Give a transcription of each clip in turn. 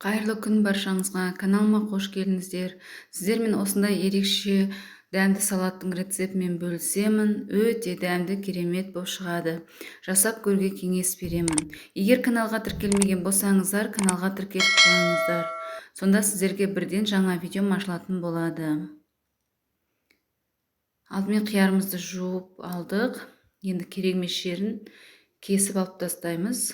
Қайырлы күн баршаңызға, каналыма қош келдіңіздер. Сіздермен осындай ерекше дәмді салаттың рецептімен бөлісемін. Өте дәмді, керемет болып шығады. Жасап көруге кеңес беремін. Егер каналға тіркелмеген болсаңыздар, каналға тіркеліп қойыңыздар. Сонда сіздерге бірден жаңа видеом ашылатын болады. Алдымен қиярымызды жуып алдық. Енді керек емес жерін кесіп алып тастаймыз.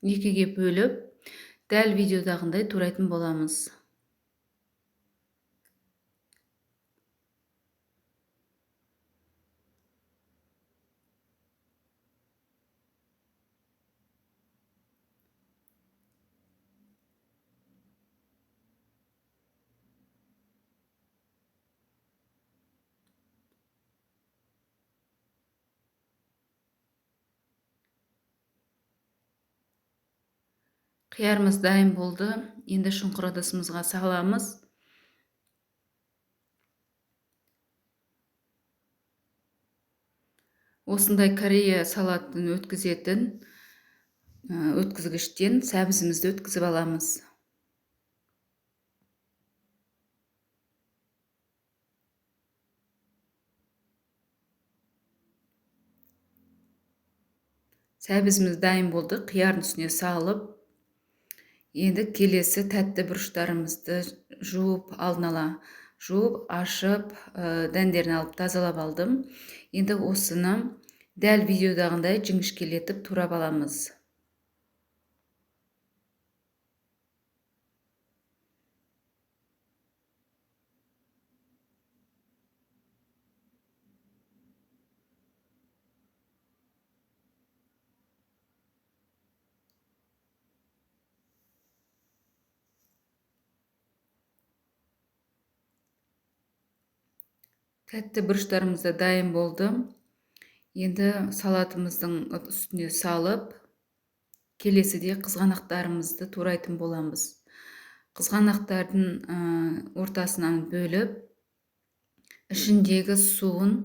Екіге бөліп, дәл видеодағындай турайтын боламыз. Қиярымыз дайын болды. Енді шұңқыр ыдысымызға саламыз. Осындай Корея салатын өткізетін өткізгіштен сәбізімізді өткізіп аламыз. Сәбізіміз дайын болды. Қиярдың үстіне салып, енді келесі тәтті бұрыштарымызды жуып, алдын ала жуып, ашып, дәндерін алып тазалап алдым. Енді осыны дәл видеодағындай жіңішкелетіп турап аламыз. Тәтті бұрыштарымыз да дайын болды. Енді салатымыздың үстіне салып, келесіде қызғанақтарымызды турайтын боламыз. Қызғанақтардың ортасынан бөліп, ішіндегі суын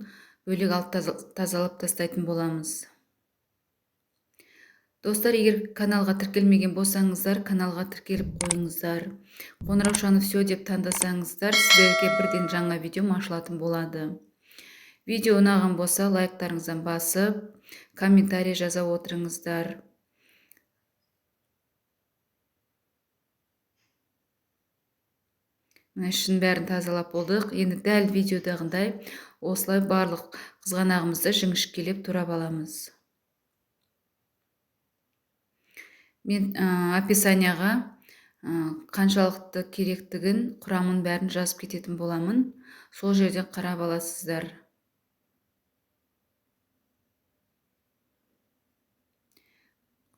бөлек алып тазалап тастайтын боламыз. Достар, егер каналға тіркелмеген болсаңыздар, каналға тіркеліп қойыңыздар. Қоңыраушаны все деп таңдасаңыздар, сіздерге бірден жаңа видеом ашылатын болады. Видео ұнаған болса, лайктарыңыздан басып, комментарий жаза отырыңыздар. Мына ішін бәрін тазалап болдық. Енді дәл видеодағындай осылай барлық қызғанағымызды жіңішкелеп турап аламыз. Мен описанияға қаншалықты керектігін, құрамын бәрін жазып кететін боламын. Сол жерден қарап аласыздар.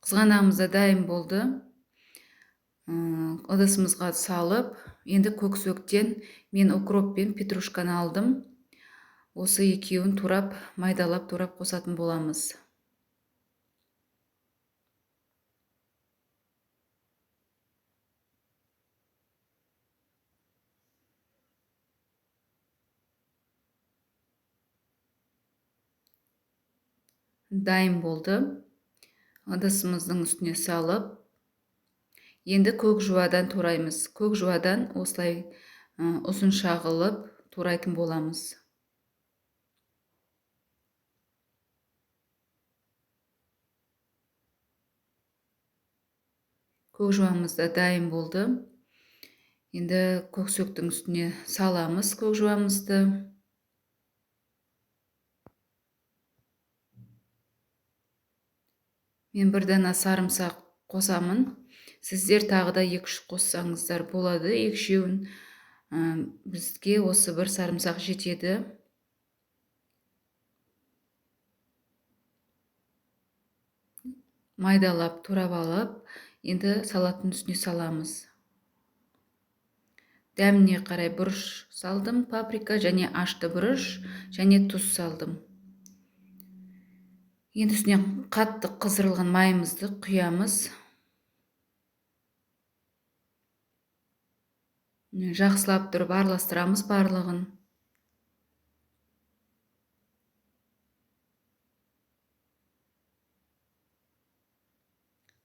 Қызғанағымыз да дайын болды. Ыдысымызға салып, енді көксөктен мен укроп пен петрушканы алдым. Осы екеуін турап, майдалап турап қосатын боламыз. Дайын болды. Ыдысымыздың үстіне салып, енді көк жуадан тураймыз. Көк жуадан осылай ұзынша қылып турайтын боламыз. Көк жуамыз да дайын болды. Енді көксөктің үстіне саламыз көк жуамызды. Мен бір дана сарымсақ қосамын. Сіздер тағы да екі-үш қоссаңыздар болады. Екі-үшеуін, бізге осы бір сарымсақ жетеді. Майдалап турап алып, енді салаттың үстіне саламыз. Дәміне қарай бұрыш салдым, паприка және ашты бұрыш және тұз салдым. Енді үстіне қатты қыздырылған майымызды құямыз. Жақсылап тұрып араластырамыз барлығын.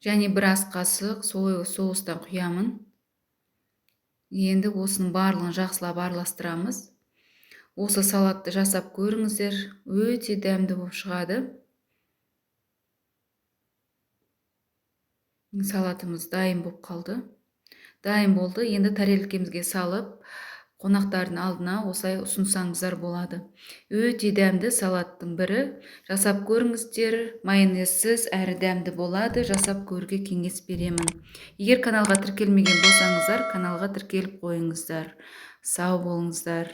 Және бір ас қасық соевый соустан құямын. Енді осының барлығын жақсылап араластырамыз. Осы салатты жасап көріңіздер, өте дәмді болып шығады. Салатымыз дайын болып қалды. Дайын болды. Енді тарелкемізге салып, қонақтардың алдына осылай ұсынсаңыздар болады. Өте дәмді салаттың бірі. Жасап көріңіздер, майонезсіз әрі дәмді болады. Жасап көруге кеңес беремін. Егер каналға тіркелмеген болсаңыздар, каналға тіркеліп қойыңыздар. Сау болыңыздар.